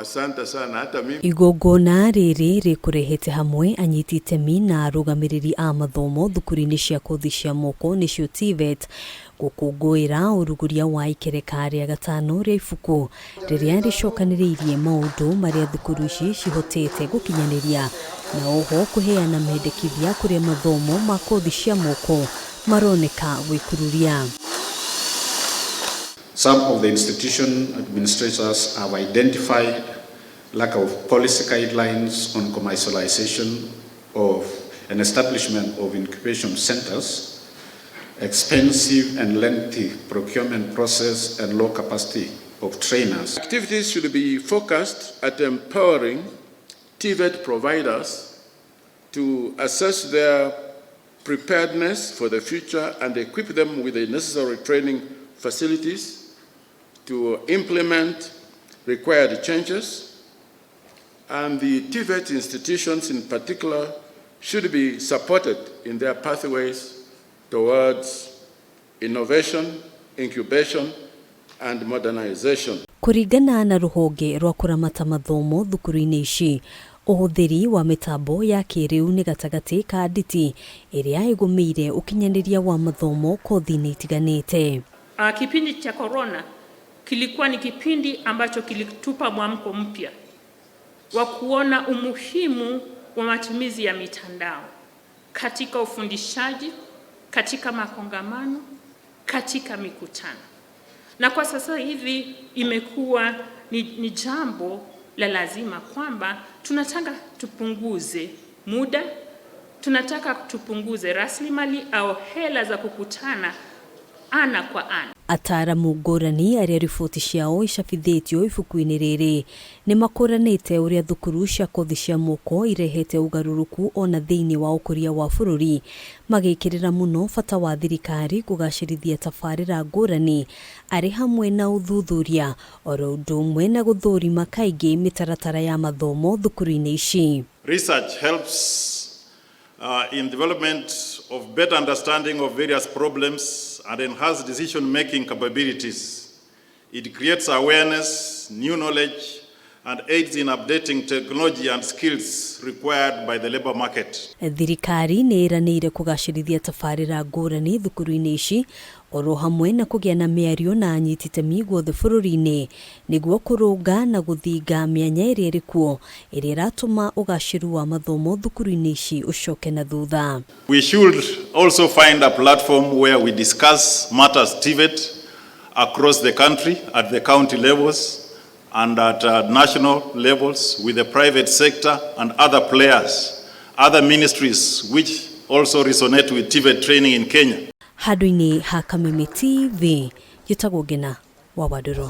Asante sana hata mimi. Igongona rĩrĩ rĩkũrehete hamwe anyiti itemi na arũgamĩrĩri a mathomo thukuru-inĩ cia kothi cia moko nĩcio TVET gũkũngũĩra ũrugũria wa ikereka rĩa gatano rĩa ibuku rĩrĩa rĩcokanĩrĩirie maũndũ marĩa thukuru ici cihotete gũkinyanĩria na oho kũheana mendekithia kũrĩa mathomo ma kothi cia moko maroneka gwĩkururia. Some of the institution administrators have identified lack of policy guidelines on commercialization of an establishment of incubation centers, expensive and lengthy procurement process, and low capacity of trainers. Activities should be focused at empowering TVET providers to assess their preparedness for the future and equip them with the necessary training facilities to implement required changes. And the TVET institutions in particular should be supported in their pathways towards innovation, incubation, and modernization. Kũringana na rũhonge rwa kũramata mathomo thukuru-inĩ ici, ũhũthĩri wa mĩtambo ya kĩrĩu nĩ gatagatĩ ka nditi ĩrĩa ĩgũmĩire ũkinyanĩria wa mathomo kothi-inĩ itiganĩte. Kipindi cha corona kilikuwa ni kipindi ambacho kilitupa mwamko mpya wa kuona umuhimu wa matumizi ya mitandao katika ufundishaji, katika makongamano, katika mikutano. Na kwa sasa hivi imekuwa ni jambo la lazima kwamba tunataka tupunguze muda, tunataka tupunguze rasilimali au hela za kukutana ana kwa ana. Ataramu ngũrani arĩa riboti ciao icabithĩtio ibuku-inĩ rĩrĩ nĩ makũranĩte ũrĩa thukuru cia kothi cia moko irehete ũgarũrũku ona thĩinĩ wa ũkũria wa bũrũri, magĩkĩrĩra mũno bata wa thirikari kũgacĩrithia tabarĩra ngũrani arĩ hamwe na ũthuthuria oro ũndũ ũmwe na gũthũrima kaingĩ mĩtaratara ya mathomo thukuru-inĩ ici. Research helps in development of better understanding of various problems and enhance decision-making capabilities. It creates awareness, new knowledge, and aids in updating technology and skills required by the labor market. Thirikari nĩ ĩranĩire kũgacĩrithia tabarĩra ngũrani thukuru-inĩ ici oro hamwe na kũgĩa na mĩario na anyiti itemi guothe bũrũri-inĩ nĩguo kũrũnga na gũthinga mĩanya ĩrĩa ĩrĩ kuo ĩrĩa ĩratũma ũgacĩru wa mathomo thukuru-inĩ ici ũcoke na thutha. We should also find a platform where we discuss matters TVET across the country at the county levels and at national levels with the private sector and other players, other ministries which also resonate with TVET training in Kenya. Handũ-inĩ ha Kameme TV, njĩtagwo Ngena wa Wandũrũ.